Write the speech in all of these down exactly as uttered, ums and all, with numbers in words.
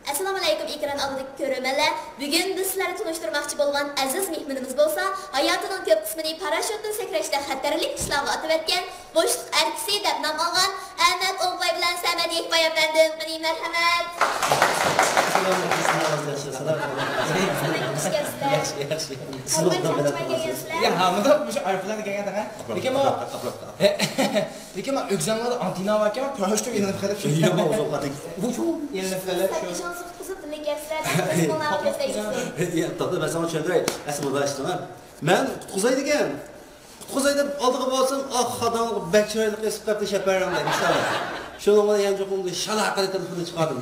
ئەسسالامۇئەلەيكۇم، ئېكران ئالدىدىكى كۆرۈرمەنلەر. بۈگۈن بىز سىلەرنى تونۇشتۇرماقچى بولغان ئەزىز مېھمىنىمىز بولسا، ھاياتىنىڭ كۆپ قىسمىنى پاراشوتتىن سەكرەشتەك خەتەرلىك ئىشلارغا ئاتىۋەتكەن بوشلۇق ئەركىسى دەپ نام ئالغان ئەمەت ئوڭپاي بىلەن سەمەت يەكپاي ئەپەندىم. قېنى، مەرھەمەت. سالام، سالام، ياخشى، سالام. سالام، خۇش كەپسىلەر. ياخشى، ياخشى. قانداق چاقماي كەلگەنسىلەر؟ يا، ھامىدا مۇشۇ ئايروپىلاندا كەلگەن تاغا. لېكىن مانا، لېكىن مانا ئۆگزەڭلاردا ئانتېننا باركەن، پاراشوتتىن ئېلىنىپ قېلىپ شۇ. يا، ئۇزۇن قاتىك. بۇ شۇ. ئېلىنىپ قېلىپ شۇ. سەككىزىنچى قۇتقۇزۇپ تىلىكەپسىلەر. يا، تاتا، مەن ساڭا چۈشەندۈرەي. ئەسلى مۇنداق ئىشلار. مەن قۇتقۇزاي دېگەن. قۇتقۇزاي دەپ ئالدىغا بارسام، ئاھ، خاداڭلىق بەك چىرايلىق ئېسىپ قاپتۇ شەپەرەڭ دەپ ئىشلار. شۇنىڭ بىلەن يانچۇقۇمدىن شالاققىدە تېلېفوننى چىقاردىم.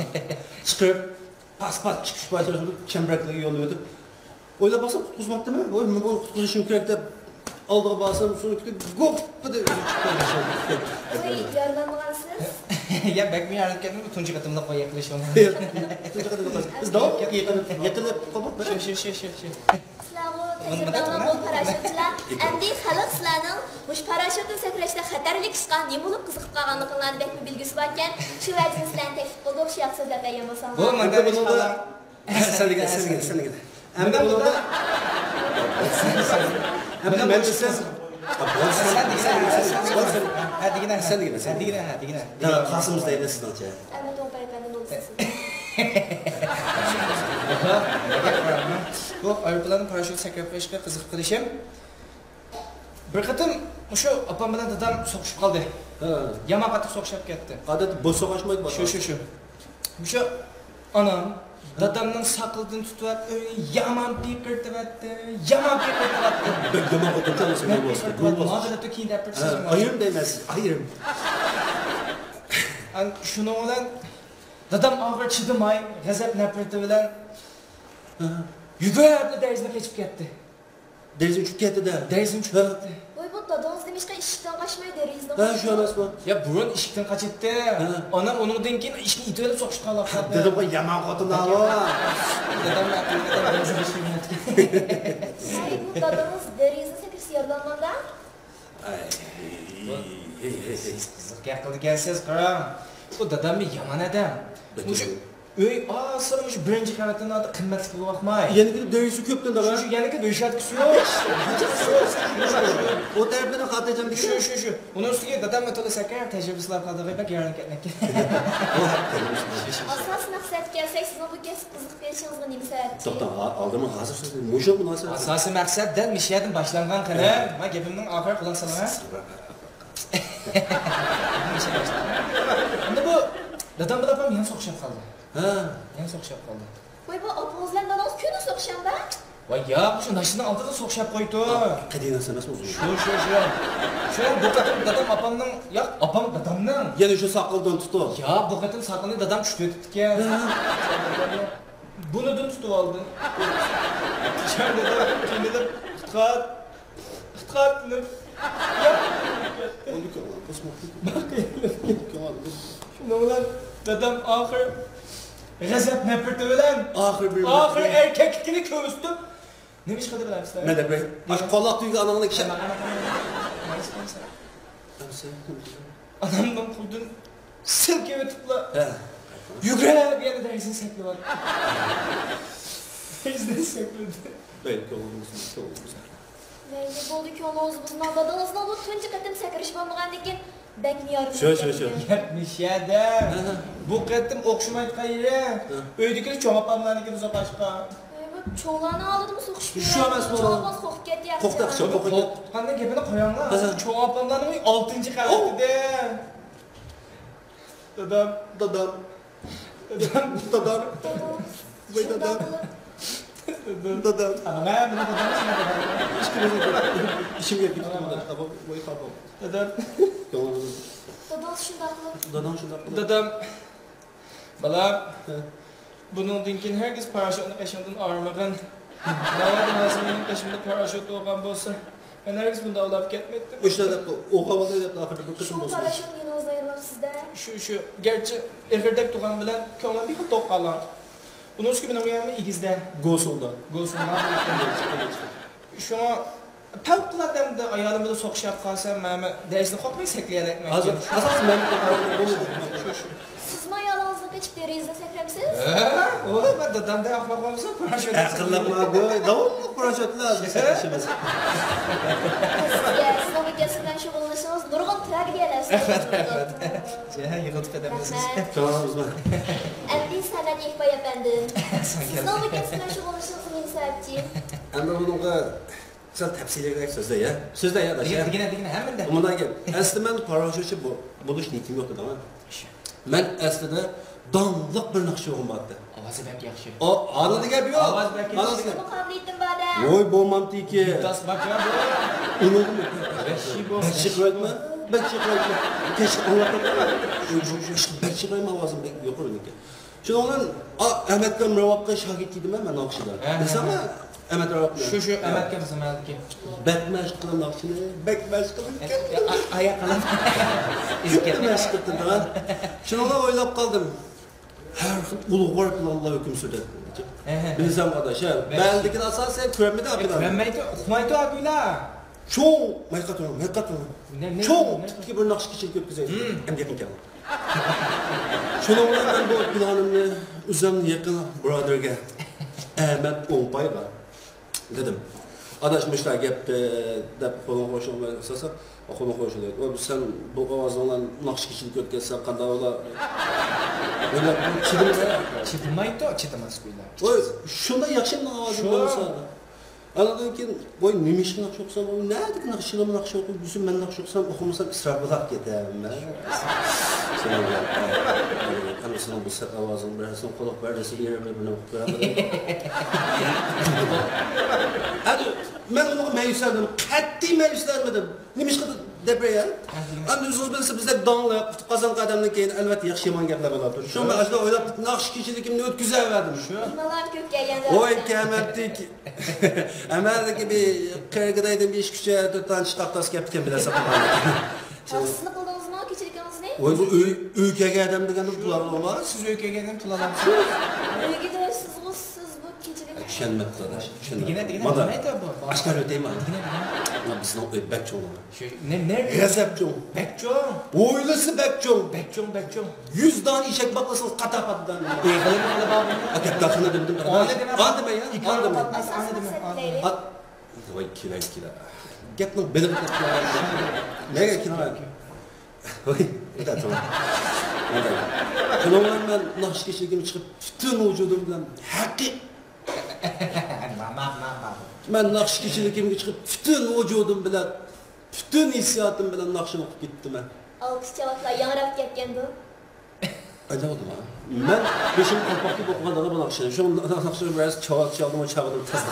چىقىرىپ، پاس-پاس چىقىش باشلىدىم، چەمبىرەكلەرگە يوللىۋېتىپ. ئويلاپ باقسام، قۇتقۇزماپتىمەن. ۋاي، مەن بۇنى قۇتقۇزۇشۇم كېرەك دەپ ئالدىغا بارسام، سۇنى كۈتۈپ، گوپپىدە ئۆزى چىقىپ كەتتى. ۋاي، يارىلانمىغانسىز؟ يا، بەكمۇ يارىلىنىپ كەتتىم، تۇنجى قېتىملىق بۇ يەكلىشىڭ. تۇنجى قېتىملىق. بىز داۋام يېقىنلىق، يېقىنلىق قوپۇپ. شۇ، شۇ، شۇ، شۇ، شۇ. سىلەرغۇ تەجرىبىلىك بول پاراشوتچىلار. ئەمدى خەلق سىلەرنىڭ مۇشۇ پاراشوتتىن سەكرەشتە خەتەرلىك ئىشقا نېمە بولۇپ قىزىقىپ قالغانلىقىڭلارنى بەكمۇ بىلگۈسى باركەن. شۇ ۋەجىدىن سىلەرنى تەكلىپ قىلدۇق، شۇ ياخشى سۆزلەپ بەرگەن بولساڭلار. بولمىدى. سەن دېگىن، سەن دېگىن، سەن دېگىن. ئەمدى بۇنىڭدا، ئەمدى مەن دېسەم، سەن دېگىنە، سەن دېگىنە، سەن دېگىنە، سەن دېگىنە. قاسىم دەيدۇ سىزنىڭچە. ئەمەت ئوڭپاي ئەپەندى بولسىز. بۇ ئايروپىلاننىڭ پاراشوت سەكرەپ قېلىشىغا قىزىقىپ قېلىشىم. بىر قېتىم مۇشۇ ئاپام بىلەن دادام سوقۇشۇپ قالدى. ھە. يامان قاتتىق سوقۇشۇپ كەتتى. ئادەتتە بۇ سوقۇشمايدۇ. شۇ، شۇ، شۇ. مۇشۇ ئانام دادامنىڭ ساقىلىدىن تۇتۇۋەپ ئۆينى يامان پىقىرتىۋەتتى، يامان پىقىرتىۋەتتى. بەك يامان خوتۇن چاغلىسا بولماس. ماڭا بىر ئۆتۈك كېيىن دەپ بېرىپسىز. ئايرىم دەيمەن سىز، ئايرىم. شۇنىڭ بىلەن دادام ئاخىرى چىدىماي، غەزەپ نەپرىتى بىلەن يۈگۈرۈپلا دېرىزىدىن قېچىپ كەتتى. دېرىزە ئۇچۇپ كەتتى-دە. دېرىزە ئۇچۇپ كەتتى. ۋاي، بۇ دادىڭىز نېمىشقا ئىشىكتىن قاچماي دېرىزىدىن قاچتى؟ ھە، شۇ ئەمەسمۇ؟ يا، بۇرۇن ئىشىكتىن قاچاتتى. ھە. ئانام ئۇنىڭدىن كېيىن ئىشىكنى ئېتىۋېلىپ سوقۇشقا قالىپ قالدى. دېدىمغۇ، يامان خوتۇن ئاۋۇ. دادام ئەقىللىق ئادەم، دېرىزىدىن قاچمايدىكەن. ۋاي، بۇ دادىڭىز دېرىزىدىن سەكرىسە يارىلانغاندا؟ ئەي، ھەي، ھەي، ھەي. قىزىق گەپ قىلىدىكەنسىز، قاراڭ. بۇ داداممۇ يامان ئادەم. مۇشۇ ئۆي ئاسىرى مۇشۇ بىرىنچى قەۋەتتىن ئارتۇق قىممەتلىك بولۇۋاتماي. يەنە كېلىپ دۆيىسى كۆپتىن دەپ. شۇ، شۇ، يەنە كېلىپ ياشاتقۇسى يوق. ئۇ تەرەپلىرىنى خاتىرجەم شۇ، شۇ، شۇ. ئۇنىڭ ئۈستىگە دادام تولا سەكرەپ، تەجرىبىسى بار، قالدىغى بەك يارىلىنىپ كەتمەكتە. ئاساسىي مەقسەتكە كەلسەك، سىزنىڭ بۇ كەسىپ قىزىقىپ قېلىشىڭىزغا نېمە سەۋەبچى؟ توختاڭ، ئالدىما ھازىر سىز مۇشۇ مۇناسىۋەت. ئاساسىي مەقسەت دەل مۇشۇ يەردىن باشلانغان قېنى. ھە. ما گېپىمنىڭ ئاخىرى قۇلاق سالىڭ. ئەمدى بۇ دادام بىلەن ئاپام يەنە سوقۇشۇپ قالدى. ھە. يەنە سوقۇشۇپ قالدى. ۋاي، بۇ ئاپىڭىز بىلەن دادىڭىز كۈندە سوقۇشامدا؟ ۋاي ياق، شۇ ماشىنىنىڭ ئالدىدا سوقۇشۇپ قويدۇ. قەدىناس ئەمەسمۇ ئۇ؟ شۇ، شۇ، شۇ. شۇ، بۇ قېتىم دادام ئاپامنىڭ، ياق، ئاپام دادامنىڭ. يەنە شۇ ساقالدىن تۇتۇپ. ياق، بۇ قېتىم ساقىلىنى دادام چۈشتۈرۈۋېتىپتىكەن. ھە. بۇنىدىن تۇتۇۋالدى. دادام قىينىلىپ، ئىتقان. ئىتقان قىلىپ. شۇنىڭ بىلەن دادام ئاخىر غەزەپ نەپرىتى بىلەن ئاخىر بىر ئاخىر ئەركەكلىكىنى كۆرسىتىپ، نېمە ئىش قىلدى بىلەمسىلەر؟ مەن دەپ بېرەي. ئاشۇ قالاق تۈگىگە ئاناڭنى كىشەن. ئانامنىڭ قولىدىن سىلكىۋېتىپلا، ھە، يۈگۈرۈپ يەنە دەرسىنى سەكلىۋالدى. دەرسىنى سەكلىدى. بەي، كۆڭلىمىز، كۆڭلىمىز. مەيلى، بولدى، كۆڭلىڭىزنى بۇزماڭ. دادىڭىزنىڭ بۇ تۇنجى قېتىم سەكرىشى بولمىغاندىكىن، بەكمۇ يارىمىدىكەن. شۇ، شۇ، شۇ. گەپ مۇشۇ يەردە. ھە، ھە. بۇ قېتىم ئوخشىمايدىغان يېرى، ھە، ئۆيدىكىلەر چوڭ ئاپاملارنىڭكىنى سوقۇشقا. ئەي، بۇ چوڭلارنىڭ ئالدىدىمۇ سوقۇشۇپ يۈرەڭ. شۇ ئەمەس بۇ. چوڭ ئاپىڭىز قورقۇپ كەتتى ياخشى. قورقۇپ قاچان گېپىنى قويۇڭلار. ھە، ھە. چوڭ ئاپاملارنىڭ ئۆيى ئالتىنچى قەۋەتىدە. دادام. دادام. دادام. دادام. ۋاي دادام. دادام. دادام. ئانا، مەن مېنىڭ دادام، سېنىڭ داداڭ. ئىشىم كەتتى. ۋاي خاپام. دادام. دادام شۇنداق قىلىپ. داداڭ شۇنداق قىلىپ. دادام. بالام، ھە. بۇنىڭدىن كېيىن ھەرگىز پاراشوتنى قېشىڭدىن ئايرىمىغىن. ناۋادا ھازىر مېنىڭ قېشىمدا پاراشوت بولغان بولسا، مەن ھەرگىز بۇنداق ئۇلاپ كەتمەيتتىم. مۇشۇنداق دەپ، ئوقۇۋالدى دەپ ئاخىرىدا بىر قېتىم شۇڭا بولسۇن. پاراشوتنى يېنىڭىزدا ئايرىماپسىز-دە. شۇ، شۇ. گەرچە ئېغىردەك تۇرغان بىلەن كۆڭلۈم بىخۇد توق قالغان. ئۇنىڭ ئۈستىگە مېنىڭ ئۆيۈم ئېگىزدە. گوسۇڭدا. گوسۇڭدا. شۇڭا پەۋقۇلئاددە ئايالىم بىلەن سوقۇشۇپ قالسام، مەنمۇ دەرسنى قوقماي سەكلىيەلەيمەن. ھازىر ئاساسىي مەن شۇ، شۇ. سىزمۇ ئايالىڭىزنى قېچىپ دېرىزىدىن سەكرەمسىز؟ ھە؟ ئۇ مەن دادامدەك ئەخمەق بولمىسا، پاراشوت ئەقىللىق بار، بۇ داۋاملىق پاراشوتلا بىز قېتىشىمىز. سىزگە، سىزنىڭ بۇ كەسىپ بىلەن شۇغۇللىنىشىڭىز نۇرغۇن تراگېدىيەلەر سەۋەب بولىدۇ. يىغىلتىپ كېتەمىز. رەھمەت. ئەمدى سەمەت يېكپاي ئەپەندىم، سىزنىڭ بۇ كەسىپ بىلەن شۇغۇللىنىشىڭىزغا نېمە سەۋەبچى؟ ئەمدى بۇنىڭغا سەل تەپسىلىيرەك سۆزلەي، ھە؟ سۆزلەي، ئاداش، ھە؟ دېگىنە، دېگىنە، ھەممىنى دە. مۇنداق گەپ. ئەسلى مەن پاراشوتچى بو-، بولۇش نىيىتىم يوق ئىدى. مەن ئەسلىدە داڭلىق بىر ناخشىچى بولغۇم بارتى. ئاۋازى بەك ياخشى. ئا-، ئانىدا گەپ يوق. ئاۋازى بەك ياخشى. ئانىدا گەپ. مۇقابىلىيىتىم بار-دە. ۋوي، بولمامتىكى. داس بار جاۋاب يوق. ئۇنىڭدىن بەشى بولسا. بەشى قويۇپمۇ؟ بەشى قويۇپمۇ؟ كەچ ئاڭلاپ، بەشى قويۇپمۇ؟ ئاۋازىم بەك يۇقىرى مېنىڭكى. شۇنىڭ بىلەن، ئا، ئەمەتكە مىرۋاققا شاگىرت ئىدىم مەن ناخشىدا. ھە، ھە، بىلسەڭمۇ، ھە. ئەمەت راۋاقنى؟ شۇ، شۇ، ھە. ئەمەتكە بىلسەم، ئەمەتكە. بەك مەشىق قىلىمەن ناخشىنى، بەك مەشىق قىلىمەن. ئاياق قىلىمەن. كۆپتە مەشىق قىلدىم، ھە. شۇنىڭغا ئويلاپ قالدىم. ھەر خىل ئۇلۇغۋار پىلانلار ھۆكۈم سۈردى. ھە، ھە، ھە. بىلسەڭ، ئاداش، ھە. بەلكى ئاساسەن كۆرمىدى، ئە، پىلان. كۆرمەيدۇ، ئۇقمايدۇ، ئابىلە. چوڭ، مايقاتىڭ، مايقاتىڭ. نە، نە، چوڭ نە؟ تىپتىكى بىر ناخشا كېچىلىك ئۆتكۈزەي. ھىم. ئەمدى يېقىن كەل. شۇنىڭ بىلەن مەن بۇ پىلانىمنى ئۆزۈمنىڭ يېقىن بۇرادىرىگە، ئەمەت ئوڭپايغا دېدىم. ئاداش، مۇشۇنداق گەپتە، دەپ قولۇڭ قوشۇڭ بىلەن ئۇسلاسا، قولۇڭ قوشۇڭ دەيدۇ. ۋاي، سەن بۇ ئاۋازىڭ بىلەن ناخشا كېچىلىك ئۆتكۈزسەڭ قانداق بولا؟ مەن چىدىمىسا. چىدىمايدۇ، چىدىماس بۇلار. ۋاي، شۇنداق ياخشى ئاۋازىڭ بولسا. ئاندىن كېيىن، ۋاي، نېمە ئىشقا ناخشا ئوقۇسام، ئۇ نەدىكى ناخشىلارمۇ ناخشا ئوقۇپ يۈرسە، مەن ناخشا ئوقۇسام، ئوقۇمىسام ئىسراپ بولاپ كېتەمەن. سېنىڭ بۇ سەت ئاۋازىڭ بىر سەن قۇلاق بەر دېسە، يېرىمنى بىرنى ئوقۇپ بېرەمدىم. ئەدى، مەن ئۇنىڭغا مەيۈسلەنمىدىم، قەتئىي مەيۈسلەنمىدىم. نېمىشقا دەپ بېرەي، ھە؟ ئەمدى ئۆزىڭىز بىلىسىز، بىزدەك داڭلىق، قازانغان ئادەمدىن كېيىن، ئەلۋەتتە، ياخشى يامان گەپلەر بولىدۇ. شۇڭا مەن ئاشۇنداق ئويلاپ، ناخشا كېچىلىكىمنى ئۆتكۈزۈۋەردىم. شۇ. مېھمانلارمۇ كۆپ كەلگەن. ۋوي، كەمەتتىك. ئەمەلدىكى بىر قېرىگىدەيدىن بىر ئىككى ئۈچ تۆت دانە چىقاق تاس كەپتىكەن بىلەرسىز. تەخسىسنى قىلدىڭىزمۇ كېچىلىكىڭىزنى؟ ۋوي، بۇ ئۆي، ئۆي كەلگەن ئادەمدىن پۇل ئالىدىغۇ بار؟ سىز ئۆي كەلگەندىن پۇل ئالامسىز؟ ئۆيگە دەرسىزغۇ سىز بۇ كېچىلىك. چۈشەنمەپتۇ، ئاداش، چۈشەنمەپتۇ. دېگىنە، دېگىنە، مانا، نېمە ئېيتىۋاتىدۇ؟ ئاشكارا ئۆتەيمۇ؟ دېگىنە، دېگىنە. مانا بىزنىڭ ئۆي بەك چوڭ. شۇ، نە-، نەرە؟ غەزەپ چوڭ. بەك چوڭ. ھويلىسى بەك چوڭ. بەك چوڭ، بەك چوڭ. يۈز دانە ئېشەك باقمىسىڭىز قاتار پاتىدان. ئېغىلىمۇ ئالا بارمۇ؟ ئا، دەپتەرخانا دېمىدىم. ئانا دېمە. ئانا دېمە، يا. ئانا دېمە. ئاساسەن سەتلەيلى. ئا، ۋاي، كېلەي، كېلەي. گەپنىڭ بېلىغى تەپتى. نەگە كېلىمەن؟ ۋاي، بىر دەتىڭ. شۇنىڭ بىلەن مەن ناخشا كېچىلىكىمگە چىقىپ، پۈتۈن ۋۇجۇدۇم بىلەن ھەقىقىي ماما، ماما. مەن ناخشا كېچىلىكىمگە چىقىپ، پۈتۈن ۋۇجۇدۇم بىلەن، پۈتۈن ھېسسىياتىم بىلەن ناخشىنى ئوقۇپ كەتتىم مەن. ئالقىش چاۋاكلار ياڭراپ كەتكەندۇ. ئاجاۋۇدۇما؟ مەن بېشىمغا قالپاق كىيىپ ئوقۇغاندا بۇ ناخشىنى. شۇ ناخشىنى بىرەرسى چاۋاك چالدىمۇ، چاغىدىم تازا.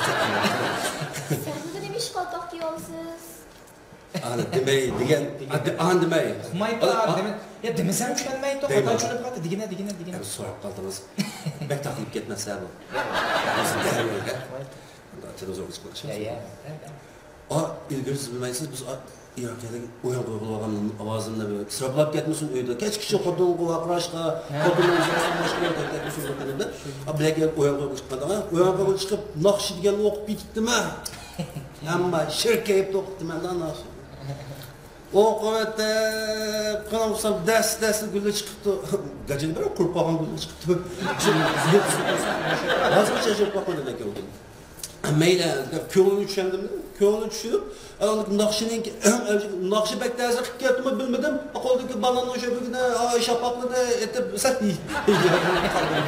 سەھنىدە نېمە ئىش قالپاق كىيىۋالىسىز؟ ئانا دېمەي دېگەن، ئا، دې-، ئانا دېمەي. ئۇقمايدۇ، ئا، ئا، دېمە-، يا دېمىسەم چۈشەنمەيدۇ، دەيمەن. قانداق چۈشىنىپ قالدى؟ دېگىنە، دېگىنە، دېگىنە. ئەمدى سوراپ قالدىڭىز. بەك تاقىلىپ كەتمەسە بۇ. ھازىر دەل ئۇقمايدۇ. تېلېۋىزورغا چىقىپ يا، يا. ئا، ئىلگىرى سىز بىلمەيسىز، بىز، ئا، ئىراقىيەدىكى ئويۇن قويغىلى بولغان ئاۋازىمنى بىر ئىسراپلاپ كەتمىسۇن ئۆيدە. كەچكىچە خوتۇنغا ۋارقىراشقا، ھە. خوتۇننىڭ ئىزدىسىغا باشقىلار كەتمىسۇن دەپ. ئا، بىلەك ئويۇن قويغىلى چىققاندا، ئويۇن قويغىلى چىقىپ، ناخشا دېگەننى ئوقۇپ كېتىپتىمەن. ئەمما شىر كەيپتە ئوقۇپتىمەن-دە ناخشا. ئوقۇۋېتىپ، قاراپ قالسام، دەس-دەستە گۈللە چىقىپتۇ. گاجىنى بىر قۇرۇپ قالغان گۈللە چىقىپتۇ. ھازىرغىچە ياشاپ باقمىدىم لېكىن ئۇ گۈلنى. مەيلى، دەپ كۆڭلىنى چۈشەندىم، كۆڭلىنى چۈشىنىپ، ئاندىن ناخشىنىڭكى ئەڭ ئەۋجى، ناخشا بەك تەسىر قىلىپ كەتتىمۇ بىلمىدىم. قولدىكى باناننىڭ شۆپىكىنى، ئاي، شاپاقلىرىنى ئېتىپ، سەل قالدىم.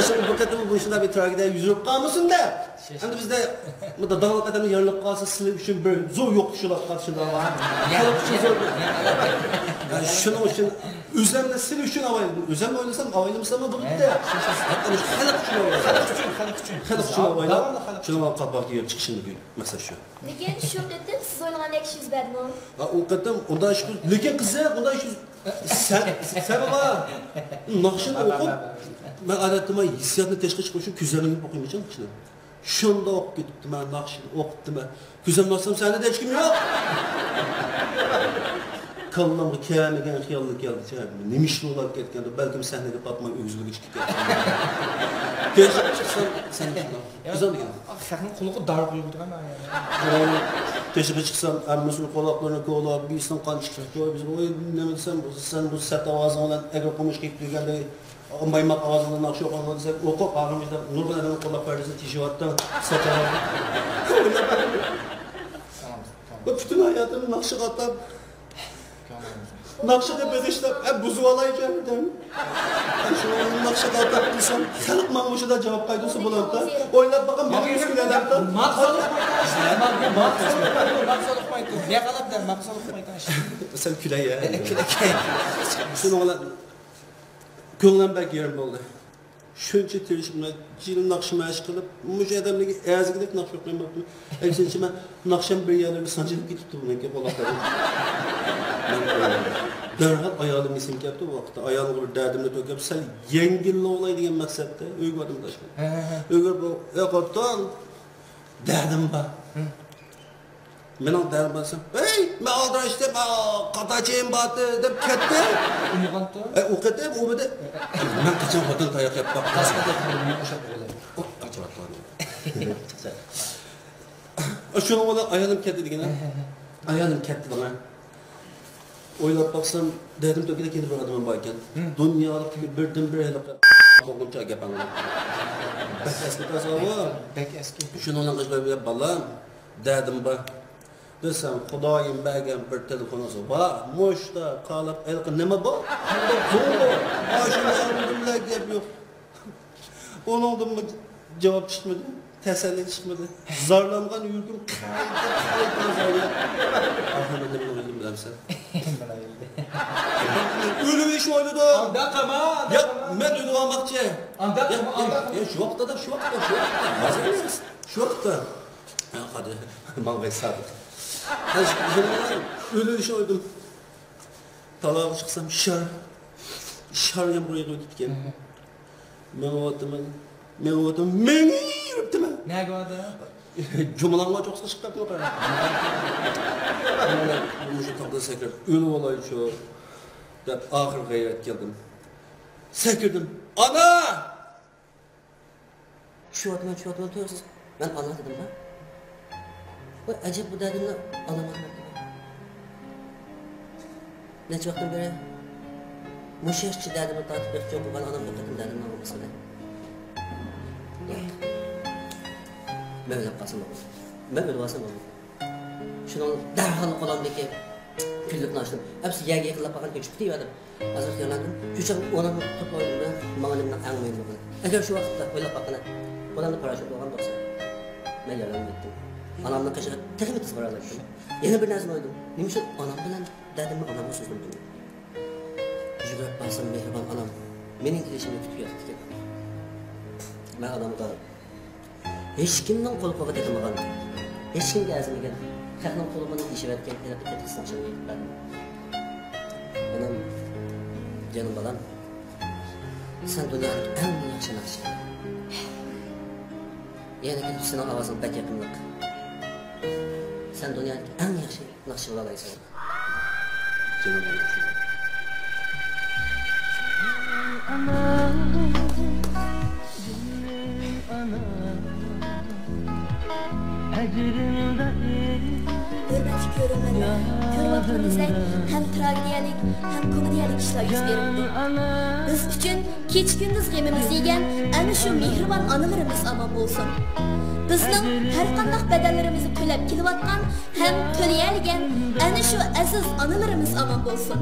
شۇ بۇ قېتىم مۇشۇنداق بىر تراگېدىيە يۈز بېرىپ قالمىسۇن-دە. ئەمدى بىزدە بۇنداق داڭلىق ئادەملەر يېرىلىپ قالسا، سىلى ئۈچۈن بىر زور يوقىتىش بولۇپ قالىدۇ، شۇنداق. خەلق ئۈچۈن زور. شۇنىڭ ئۈچۈن ئۆزۈمنى سىلى ئۈچۈن ئاۋايلىدىم. ئۆزۈمنى ئويلىسام، ئاۋايلىمىساممۇ بولاتتى. خەلق ئۈچۈن ئاۋايلىدىم. خەلق ئۈچۈن، خەلق ئۈچۈن. خەلق ئۈچۈن ئاۋايلاپ، شۇنىڭغا قالپاق كىيىپ چىقىشىمنى مەقسەت شۇ. لېكىن شۇ قېتىم سىز ئويلىغاندەك ئىش يۈز بەردىمۇ؟ ھە، ئۇ قېتىم ئۇنداق ئىش، لېكىن قىزىق، ئۇنداق ئىش يۈز، سەن، سەن بار. ناخشىنى ئوقۇپ، مەن ئادەتتە ھېسسىياتنى تېشىغا چىقىرىش ئۈچۈن كۆزلىرىمنى يۇمۇپ ئوقۇيمەن ناخشىنى. شۇنداق ئوقۇپ كېتىپتىمەن، ناخشىنى ئوقۇپتىمەن. كۆزۈمنى ئاچسام، سەھنىدە ھېچكىم يوق. كاللامغا كەلمىگەن خىياللا كەلدىچە، نېمە ئىش بولۇپ كەتكەندۇ، بەلكىم سەھنىگە پاتماي ئۆگزىلىگۈچە كەتكەن. تېشىغا چىقسام، سەھنىدە شۇنداق. ئۆزۈڭ دېگەن. خەقنىڭ قۇلىقىغا دار قويۇلىدىغان. تېشىغا چىقسام، ھەممىسىنىڭ قۇلاقلىرىنى كولاپ، بىرسىنىڭ قان چىقىپ، بىز، ۋوي، نېمە دېسەم، سەن بۇ سەت ئاۋازىڭ بىلەن ئەگرى قومۇش قىلىپ يۈرگەندەك. مايماق ئاۋازىدا ناخشا ئوقۇڭلار دېسەك، ئوقۇپ ئاغرىم ئىشلەپ نۇرغۇن ئادەمنىڭ قوللاپ پەردىسىنى تېشىۋاتتى. ساچالاپ. بۇ پۈتۈن ھاياتىم ناخشىغا ئاتاپ، ناخشىنى بېغىشلاپ، ئە، بۇزۇۋالايچۇ دېدىم. ئە، شۇ ناخشىغا ئاتاپ قىلسام، خەلق ماڭا مۇشۇنداق جاۋاب قايتۇرسا بولامدا. ئويلاپ باققىن، ماڭا يۈز كۈلەلەمدا. ماقسال ئۇقمايتتىڭ، ماقسال ئۇقمايتتىڭ. ياقالاپ دەر، ماقسال ئۇقمايتتىڭ. سەن كۈلەي يا. كۈلەي. شۇنىڭ بىلەن كۆڭلۈم بەك يېرىم بولدى. شۇنچە تىرىشىپ، مەن جىل ناخشا مەشىق قىلىپ، مۇشۇ ئادەملەرگە ئەزگىدەك ناخشا ئوقۇيماپتىمەن. ئەكسىنچە، مەن ناخشام بىر يەرلەرگە سانجىلىپ كېتىپتۇ، مېنىڭكى قۇلاقلىرىم. مەن دەرھال ئايالىم ئېسىمگە كەپتۇ بۇ ۋاقىتتا. ئايالىمغا بىر دەردىمنى تۆكۈپ، سەل يەڭگىللىۋالاي دېگەن مەقسەتتە ئۆيگە باردىم داشقا. ھە، ھە، ھە. ئۆيگە بارىپ، «ئەي خوتۇن، دەردىم بار.» ھە. مېنىڭ دەردىم بار دېسەم، «ھەي، مەن ئالدىراشتىم، قاتاچىيىم بارتى» دەپ كەتتى. ئۇنىغانتى؟ ئەي، ئۇ قېتىم ئۇمىدى. مەن قاچان خوتۇن تاياق يەپ باقتىم. ئاشۇنىڭ بىلەن ئايالىم كەتتى دېگىنە. ئايالىم كەتتى دېگىنە. ئويلاپ باقسام، دەردىم تۆكىدەك يەنە بىر ئادىمىم بار ئىكەن. ھە. دۇنيالىقتىكى بىردىنبىر ھېلىقى بولغۇنچە گەپ ئاڭلاپ. بەك ئەسكى تازا ئۇ. بەك ئەسكى. شۇنىڭ بىلەن قىلىپ، بالام، دەردىم بار دېسەم، خۇدايىم بەرگەن بىر تېلېفونىڭىز بار. مۇشتا قالاپ ھېلىقى نېمە بۇ؟ بۇ. ئاشۇنى ئالدىملا گەپ يوق. ئۇنىڭدىنمۇ جاۋاب چىقمىدى، تەسەللى چىقمىدى. زارلانغان يۈرىكىم قايتا، قايتا زارلاپ. ئاخىرى نېمە ئويلىدىم بىلەمسەن؟ ئۆلۈۋېلىشنى ئويلىدىم. ئانداق قىلما، ئانداق ياق، قىلما. مەن ئۆلۈۋالماقچى. ئانداق ياق، قىلما، ئانداق ياق، قىلما. ياق، شۇ ۋاقىتتا، شۇ ۋاقىتتا، شۇ ۋاقىتتا. ھازىر ئەمەس. شۇ ۋاقىتتا. ھە، قادىر، ماڭغاي سادىق. ھە، شۇ، شۇ، ئۆلۈۋېلىشنى ئويلىدىم. تالاغا چىقسام، شار، شار يامغۇر يېغىۋېتىپتىكەن. مېڭىۋاتىمەن، مېڭىۋاتىمەن، مېڭىۋېرىپتىمەن. نەگە باردىڭ؟ جۇمىلاڭغا چوقسا چىقىپ قاپتۇ. مۇشۇ تاغدىن سەكرەپ ئۆلۈۋالايچۇ دەپ ئاخىرى غەيرەت كەلدىم. سەكرىدىم. ئانا! چۈشۈۋاتىمەن، چۈشۈۋاتىمەن، تۇرۇڭ سىز. مەن ئانا دېدىمغۇ. ۋاي، ئەجەب بۇ دەردىمنى ئانام ئاڭلاپتىمۇ؟ نەچچە ۋاقىتتىن بېرى مۇشۇ ياشقىچە دەردىمنى تارتىپ بېقىپ چوڭ قىلغان ئانام بۇ قېتىم دەردىمنى ئاڭلىمىسا دەي. ياق. مەن ئۆلۈپ قالسام بولىدۇ. مەن ئۆلۈپ قالسام بولىدۇ. شۇنىڭ دەرھال قولۇمدىكى كۈنلۈكنى ئاچتىم. ئەپسۇ يەرگە يېقىنلاپ قالغان ئۆچۈپ كېتىۋەردىم. ھازىر خىياللاندىم. شۇ چاغ ئۇنىڭ توپلاۋالدىم. ماڭا نېمىنىڭ ئەڭ مۇھىملىقىنى. ئەگەر شۇ ۋاقىتتا ئويلاپ باققىنا، قولۇمدا پاراشوت بولغان بولسا، مەن يارىلانمايتتىم. ئانامنىڭ قېشىغا تېخىمۇ تېز بارالايتتىم. يەنە بىر نەرسىنى ئويلىدىم. نېمە ئۈچۈن ئانام بىلەن دەردىمنى ئانامغا سۆزلىمىدىم؟ يۈگۈرۈپ بارسام، مېھرىبان ئانام مېنىڭ كېلىشىمنى كۈتۈپ ياتىدىكەن. مەن ئانامغا ھېچكىمنىڭ قۇلىقىغا تېتىمىغان، ھېچكىمگە ئەرزىمىگەن، خەقنىڭ قۇلىقىنى تېشىۋەتكەن ھېلىقى تېتىقسىز ناخشامنى ئېيتىپ بەردىم. ئانام، جېنىم بالام، سەن دۇنيادىكى ئەڭ ياخشى ناخشىچى. يەنە كېلىپ سېنىڭ ئاۋازىڭ بەك يېقىملىق. سەن دۇنيادىكى ئەڭ ياخشى ناخشا بولالايسەن. جېنىم ئانا. ئانا، جېنىم ئانا. ھۆرمەتلىك كۆرۈرمەنلەر، كۆرۈۋاتقىنىمىزدەك ھەم تراگېدىيەلىك، ھەم كومېدىيەلىك ئىشلار يۈز بېرىدۇ. بىز ئۈچۈن كېچە-كۈندۈز غېمىمىزنى يېگەن ئەنە شۇ مېھرىبان ئانىلىرىمىز ئامان بولسۇن. بىزنىڭ ھەرقانداق بەدەللىرىمىزنى تۆلەپ كېلىۋاتقان ھەم تۆلىيەلىگەن ئەنە شۇ ئەزىز ئانىلىرىمىز ئامان بولسۇن.